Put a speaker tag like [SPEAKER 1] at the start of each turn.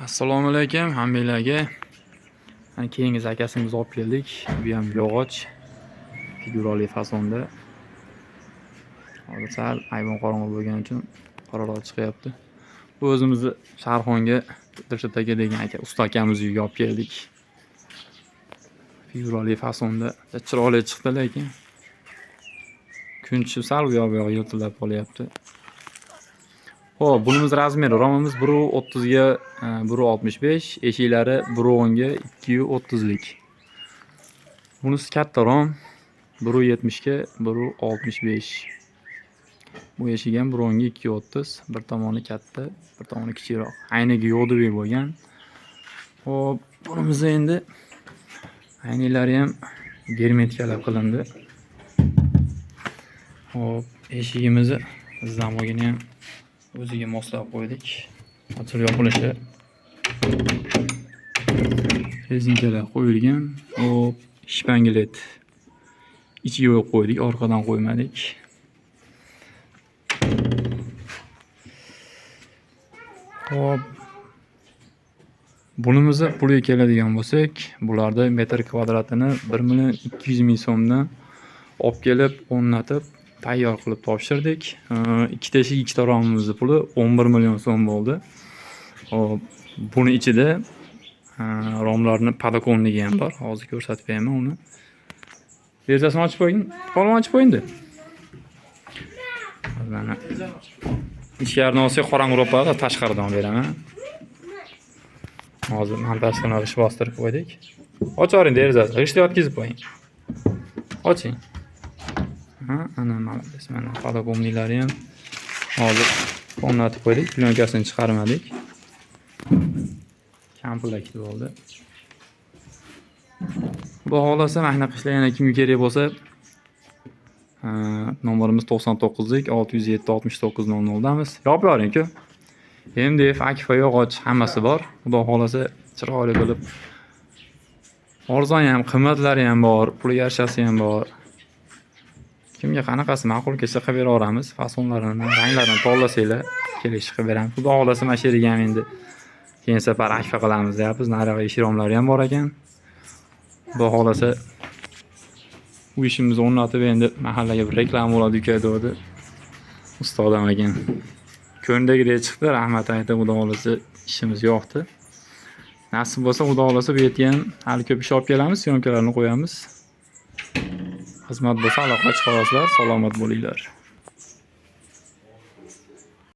[SPEAKER 1] Assalomu alaykum hammanglarga. Mana keyingi zakazimizni olib keldik. Bu ham yog'och figurali fasonda. Hozir sal ayvon qorong'i bo'lgani uchun qoraroq chiqyapti. Bu o'zimizni Sharxonga Dilshod aka degan aka, usta akamiz uyiga olib keldik. Figurali fasonda chiroyli chiqdi, lekin kun tushib sal u yoq bu yoq yirtilab qolyapti. Xo'p, bunimiz razmeri romimiz 1.30 ga 1.65, eshiklari 1.10 ga 2.30 lik. Bunisi katta rom 1.70 ga 1.65. Bu eshik ham 1.10 ga 2.30, bir tomoni katta, bir tomoni kichikroq. Aynagi yo'q deb bo'lgan. Xo'p, bunimiz endi aynaklari ham germetikalab qilindi. Xo'p, eshigimizni zamogini ham o'ziga moslab qo'ydik. Ochilib yopilishi rezinkalar qo'yilgan. Xo'p, shpanglet ichiga qo'yib qo'ydik, orqadan qo'ymadik. Xo'p, bunimizni puliga keladigan bo'lsak, bularda metr kvadratini 1 200 000 so'mdan olib kelib, o'rnatib, tayyor qilib topshirdik. Ikkita eshik, ikkita romimizni puli 11 million so'm bo'ldi. Xo'p, buni ichida romlarni podokonnigi ham bor. Hozir ko'rsatib beraman uni. Derazasini ochib qo'ying. Polvon ochib qo'ying-da. Mana ichkaridan olsak qorong'iroq bo'ladi, tashqaridan olib beraman. Hozir montaj qilib g'isht bostirib qo'ydik. Ocharing derazasini, g'ishtni yotkazib qo'ying. Oching. Ha, ana молодец. Mana podokonniklari ham hozir o'rnatib qo'ydik, plyonkasini chiqarmadik. Komplekt bo'ldi. Xudo xohlasa mana shunaqa ishlar yana kimga kerak bo'lsa, nomerimiz 99 607 69 00 damiz. Yopib yuboring-ku. MDF, akfa, yog'och hammasi bor. Xudo xohlasa chiroyli qilib arzon ham, qimmatlari ham bor, puliga yarashasi ham bor. Kimga qanaqasi ma'qul kelsa qilib beraveramiz. Fasonlarini, ranglarini tanlasanglar, kelishib qilib beramiz. Xudo xohlasa mana shu yerga ham endi keyin safar akfa qilamiz deyapmiz. Narig'i eshik romlari ham bor ekan. Xudo xohlasa u ishimizni o'rnatib endi mahallaga bir reklama bo'ladi uka dedi. Usta odam ekan. Ko'ndagidek chiqdi, rahmat aytib, xudo xohlasa ishimiz yoqdi. Nasib bo'lsa, xudo xohlasa bu yerga ham hali ko'p ish olib kelamiz, syomkalarni qo'yamiz. Xizmat bo'lsa aloqa chiqarasizlar, salomat bo'linglar.